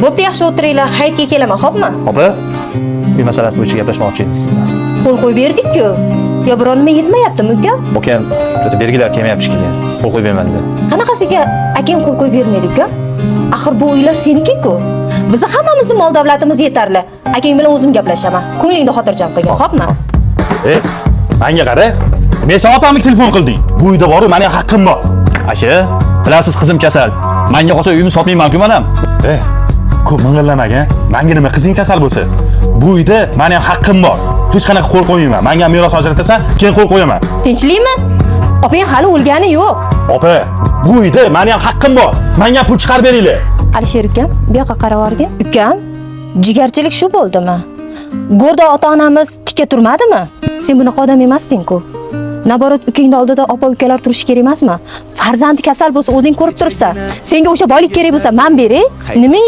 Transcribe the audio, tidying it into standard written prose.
Bo'pti, yaxshi o'tiringlar, hayitga kelaman, xo'pmi? Opa, uy masalasi bo'yicha gaplashmoqchi edim siz bilan. Qo'l qo'yib berdik-ku. Yo biron nima yetmayaptimi, ukam? Akam juda bergilari kelmayapti shekilli. Qo'l qo'yib bermadi dedi. Qanaqasiga akang qo'l qo'yib bermaydi, ukam? Axir bu uylar seniki-ku. Bizni hammamizni mol davlatimiz yetarli. Akang bilan o'zim gaplashaman. Ko'nglingni xotirjam qilgin, xo'pmi? E, manga qara. Men sen opamga telefon qilding. Bu uyda boru meni haqqim bor. Aka, bilasiz qizim kasal. Manga qolsa uyimni sotmayman-ku men ham. E, ko'p ming'illamagin. Manga nima qizing kasal bo'lsa? Bu uyda meni ham haqqim bor. Hech qanaqa qo'l qo'ymayman. Manga ham meros ajratasan, keyin qo'l qo'yaman. Tinchlikmi? Opang hali o'lgani yo'q. Opa, bu uyda meni ham haqqim bor. Manga ham pul chiqarib beringlar. Alisher ukam, bu yoqqa qarab olgin. Ukam, jigarchilik shu bo'ldimi? Go'rda ota-onamiz tikka turmadimi? Sen bunaqa odam emasding-ku. Naborot ukangni oldida opa ukalar turishi kerak emasmi? Farzandi kasal bo'lsa o'zing ko'rib turibsan. Senga o'sha boylik kerak bo'lsa, men beray. Nimang